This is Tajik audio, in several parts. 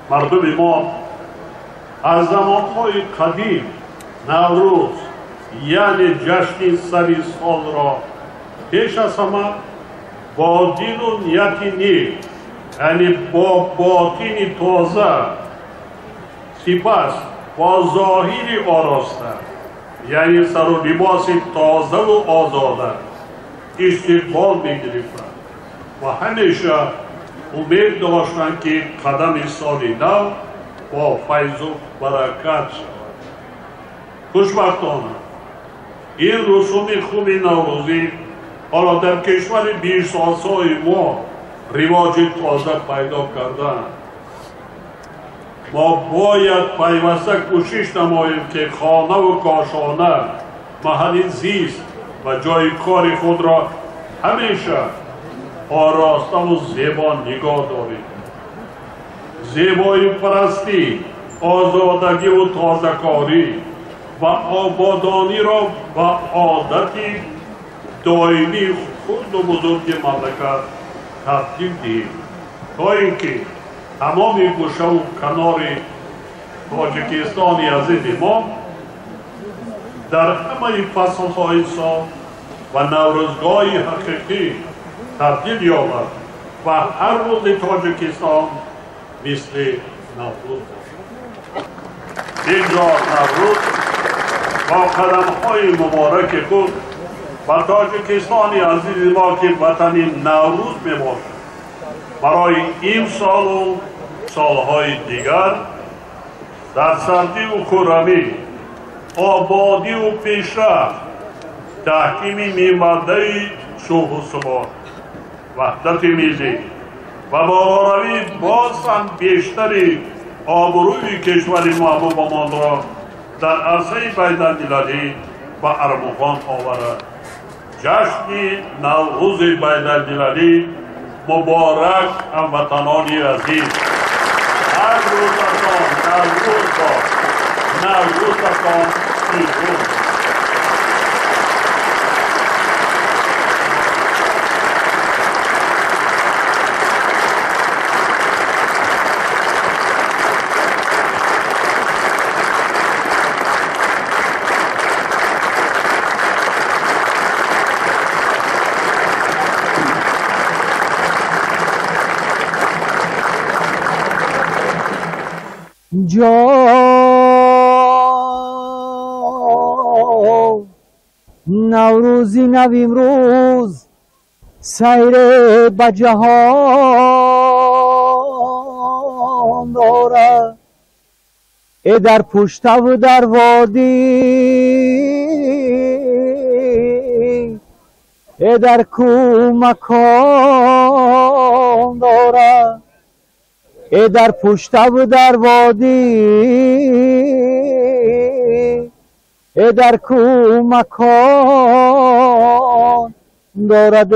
Мардуми мо аз замонҳои қадим Наврӯз, яъне ҷашни сари солро пеш аз ҳама бо дилу нияти нек, яъне бо ботини тоза, сипас бо зоҳири ороста, яъне сару либоси тозаву озода истиқбол мегирифтанд ва ҳамеша умед доштанд, ки қадами соли нав бо файзу баракат шавад. Хушбахтона, ин русуми хуби наврӯзӣ ҳоло дар кишвари бисолсои мо ривоҷи тоза пайдо карданд. Мо бояд пайваста кӯшиш намоем, ки хонаву кошона, маҳалли зист ва ҷои кори худро ҳамеша ороставу зебо нигоҳ дорем. Зебоипарастӣ, озодагиву тозакорӣ ва ободониро ба одати доимии хурду бузурги мамлакат табдил диҳем, то ин ки тамоми гӯшаву канори Тоҷикистони азизи мо дар ҳамаи фаслҳои сол ва наврӯзгоҳи ҳақиқӣ табдил ёбад ва ҳар рӯзи Тоҷикистон мисли Наврӯз бошад. Инҷо Наврӯз бо қадамҳои мубораки худ ба Тоҷикистони азизи мо, ки ватани Наврӯз мебошад, барои ин солу солҳои дигар дар сардиву хуррамӣ, ободиву пешрафт, таҳкими мемардаи сулҳу субот, ваҳдати миллӣ ва болоравии боз ҳам бештари обрӯи кишвари маҳбубамонро дар арсаи байналмилалӣ ба армуғон оварад. Ҷашни Наврӯзи байналмилалӣ муборак, ҳамватанони азиз! Ҳар рӯзатон Наврӯз бод, Наврӯзатон пирӯз! Ҷо Наврӯзи нав имрӯз сайре ба ҷаҳон дорад, э дар пуштаву дар водӣ, э дар кӯ макон дорад, э дар пуштаву дар водӣ, э дар кӯ макон дорад.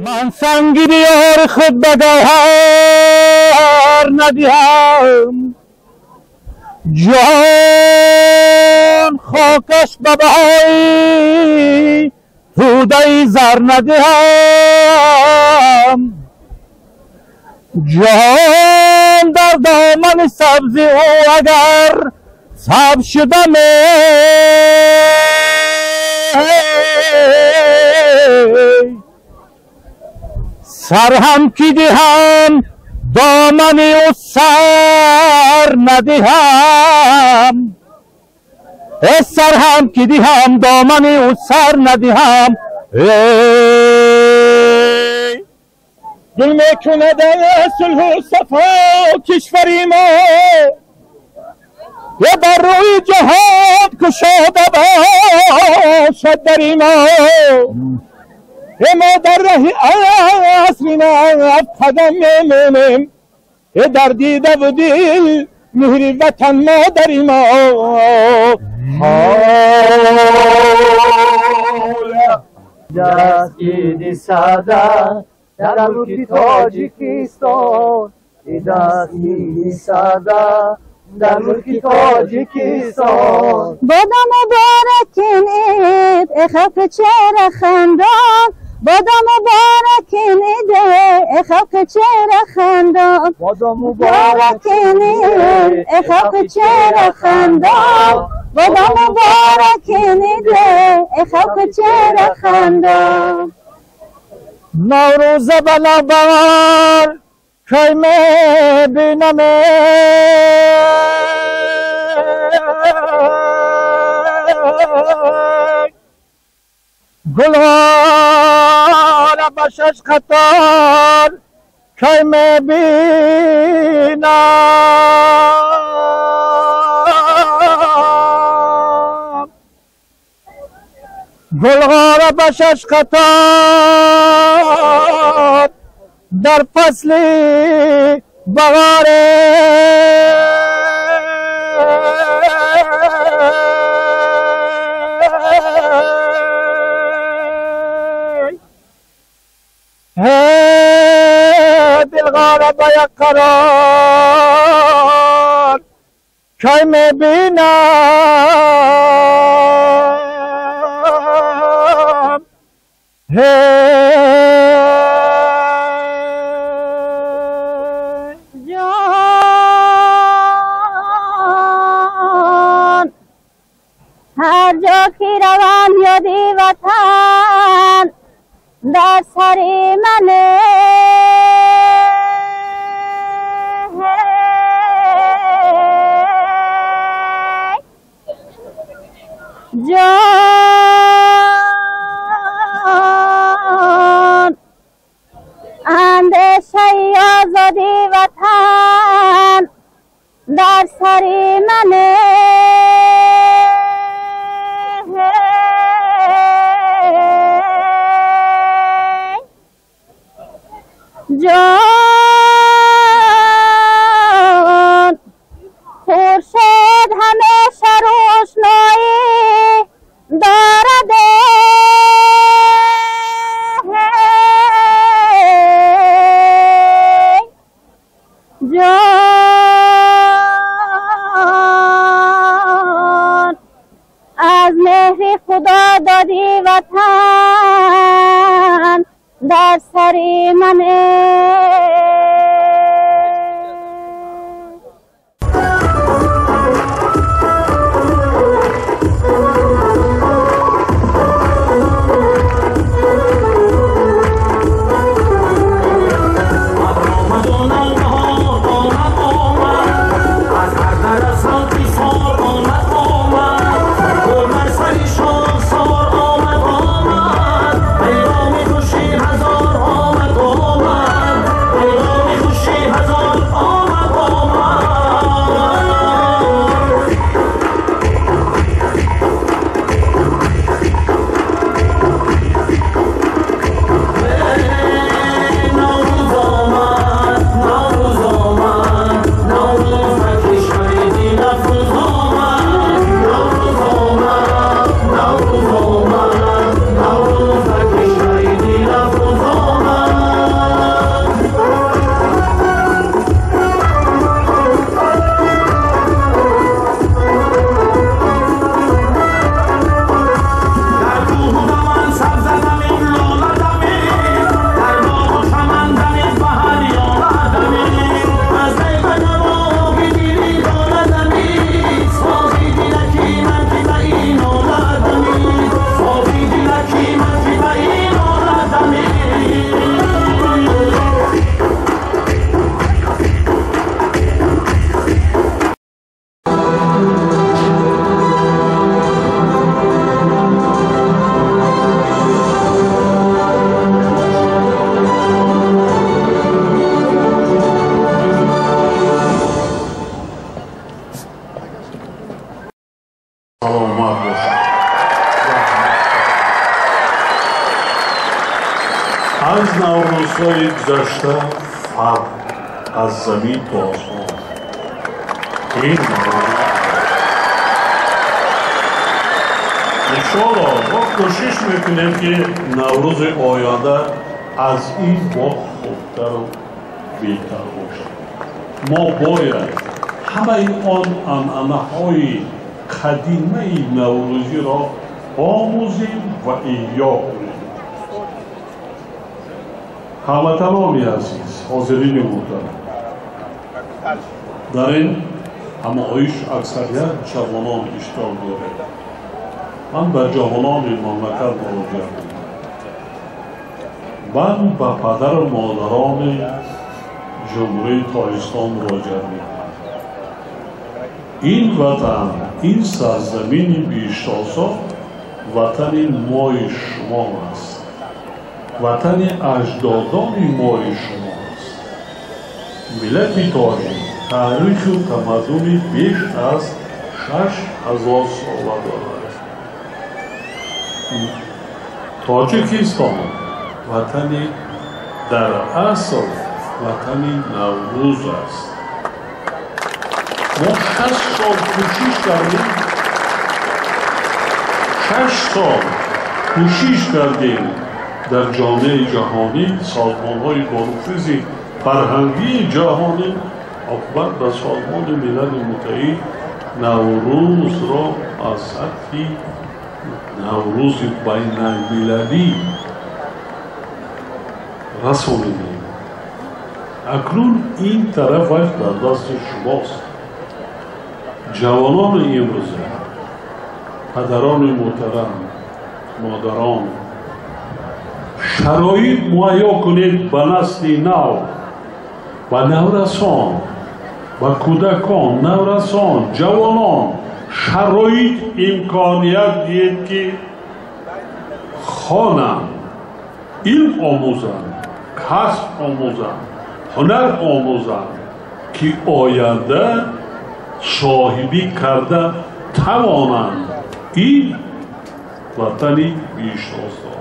Ман санги диёри худ ба гавҳар надиҳам, ҷон хокаш ба баҳои тӯдаи зар надиҳам, ҷон дар домани сабзи ӯ агар сабз шудам, сарҳам ки диҳам домани ӯ сар надиҳам, сарҳам ки диҳам домани ӯ сар надиҳам. Гул мекунад сулҳу сафо кишвари мо, ё бар рӯи ҷаҳон кушода бошад дари мо, мо дар раҳи асри нав қадам мемонем, дар дидаву дил меҳри ватан модари мо. Дастгири сада дар мулки Тоҷикистон, дастгири сада дар мулки Тоҷикистон. Бода муборакин ид, э халқи чера хандон, بادا مبارک نیده خلق چهره خندان، بادا مبارک نیده خلق چهره خندان، بادا مبارک نیده خلق چهره خندان. نوروز بنابر کی می بینم، گلها را به شش قطار کی می بینم، گلها را به شش قطار در فصل بهار. دلغارا با یک قرار کی می بینم، جان هر جا که روم یادی وطن در سر من، جان اندیشه آزادی وطن در سر من، جان خورشید همیشه روشنایی دارد، جان از مهر خدا دادی وطن در سر من. از نوروزهای گذشته فرق از زمین تا آسمان. این انشاءالله ما کوشش میکنیم که نوروز آینده از این با خوبتر و بهتر باشد. ما باید همه آن عنعنه‌های قدیمه نوروزی را آموزیم و احیا کنیم. Ҳамватанони азиз, ҳозирини муҳтарам, дар ин ҳамоиш аксарият ҷавонон иштирок дорад. Ман ба ҷавонони мамлакат муроҷиат мекунам. Ман ба падару модарони Ҷумҳурии Тоҷикистон муроҷиат мекунам. Ин ватан, ин сарзамини бештосо ватани мои шумо аст. Ватани аҷдодони мои шумо аст. Миллати тоҷик таъриху тамаддуни беш аз 6000 сола дорад. Тоҷикистон ватани дар асл ватани Наврӯз аст. Мо 6 сол кӯшиш кардем, 6 сол кӯшиш кардем дар ҷомеаи ҷаҳонӣ, созмонҳои бонуфузи фарҳангии ҷаҳонӣ, оқибат ба Созмони Милали Муттаҳид Наврӯзро аз сатҳи Наврӯзи байналмилалӣ расонидем. Акнун ин тарафаш дар дасти шумост. Ҷавонони имрӯза, падарони муҳтарам, модарон, шароит муҳайё кунед ба насли нав, ба наврасон, ба кӯдакон, наврасон, ҷавонон шароит, имконият диҳед, ки хонанд, илм омӯзанд, касб омӯзанд, ҳунар омӯзанд, ки оянда соҳибӣ карда тавонанд ин ватани бештосо.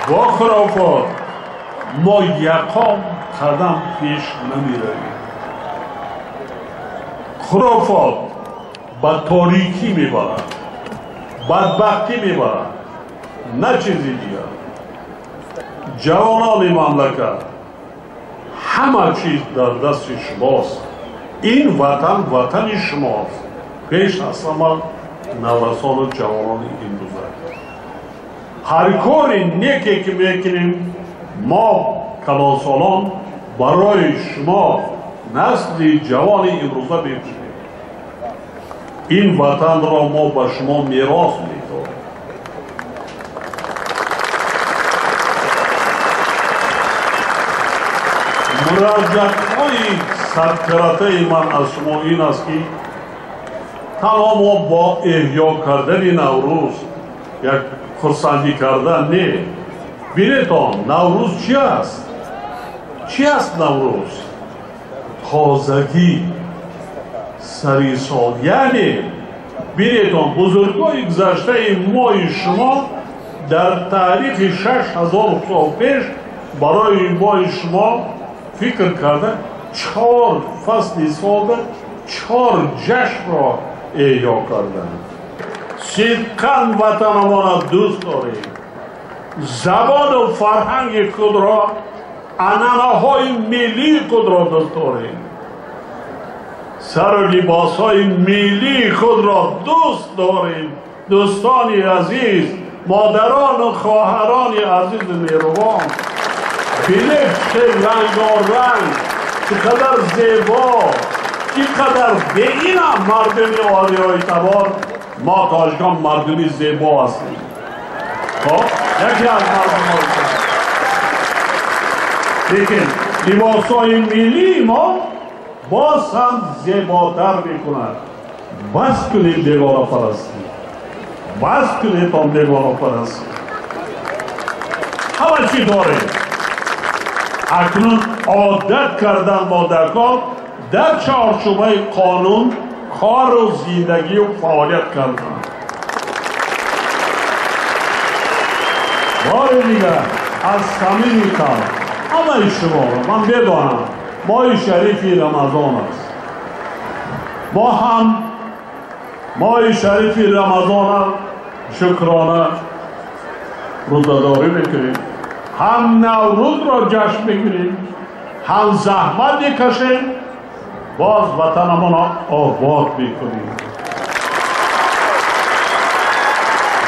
Бо хурофот мо яком қадам пеш намеравем. Хурофот ба торикӣ мебарад, бадбахтӣ мебарад, на чизи дигар. Ҷавонони мамлакат, ҳама чиз дар дасти шумост. Ин ватан ватани шумост. Пеш аз ҳама наврасону ҷавонони имрӯза. Ҳар кори неке ки мекунем мо калонсолон барои шумо насли ҷавони имрӯза мекунем. Ин ватанро мо ба шумо мерос медорем. Муроҷиатҳои садкаратаи ман аз шумо ин аст, ки танҳо мо бо эҳё кардани Наврӯз як хурсандӣ кардан не. Бинетон, Наврӯз чи аст? Чи аст Наврӯз? Тозагӣ, сари сол. Яъне бинетон, бузургои гузаштаи мои шумо дар таърихи 6000 сол пеш барои мои шумо фикр карда 4 фасли солда 4 ҷашнро эҳё карданд. Сидқан ватанамонро дӯст дорем, забону фарҳанги худро, анъанаҳои миллии худро дӯст дорем, сару либосҳои миллии худро дӯст дорем. Дӯстони азиз, модарону хоҳарони азизу меҳрубон, бинед чӣ рангоранг, чӣ қадар зебо, чӣ қадар беинам мардуми ориёитабор. Мо тоҷикон мардуми зебо ҳастем. Хоб, яке аз мардумҳои, лекин либосҳои миллии мо боз ҳам зеботар мекунад. Бас кунед бегонапарастӣ, бас кунед он бегонапарастӣ. Ҳама чӣ дорем. Акнун одат кардан мо дар кор дар чорчӯбаи қонун кору зиндагию фаъолият кардан. Бори дигар аз самими қалб ҳамаи шуморо ман медонам, моҳи шарифи Рамазон аст. Мо ҳам моҳи шарифи Рамазона шукрона рӯзадорӣ мекунем, ҳам Наврӯзро ҷашн мекунем, ҳам заҳмат мекашем, боз ватанамонро обод мекунем.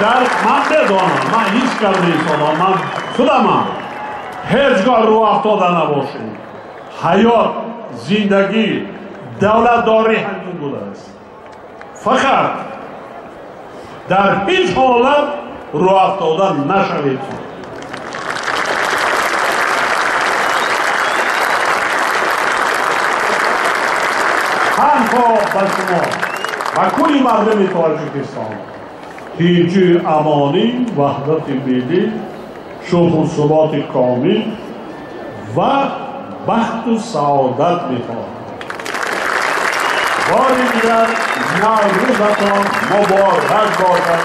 Дар ман медонам, ман ҳис карда истодам, ман худамам ҳеҷ гоҳ рӯ афтода набошем. Ҳаёт, зиндагӣ, давлатдорӣ ҳамин будааст. Фақат дар ҳеҷ ҳолат рӯ афтода нашавед. Танҳо ба шумо ва кулли мардуми Тоҷикистон тинҷӣ, амонӣ, ваҳдати миллӣ, шӯху суботи комил ва бахту саодат мехоҳам. Бори дигар Наврӯзатон муборак бошад,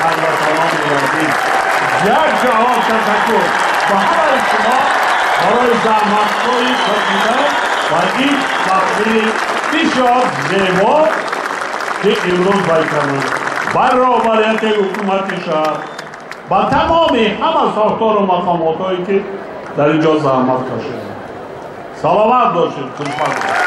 ҳамватанони азиз. Як ҷаҳон ташаккур ба ҳамаи шумо барои заҳматҳои кашида ва ин маҳфили бисёр зебо ки имрӯз байкардем. Бар роҳбарияти ҳукумати шаҳр, ба тамоми ҳама сохтору мақомотҳое ки дар ин ҷо заҳмат кашиданд. Саломат бошед, хушбахт бошед.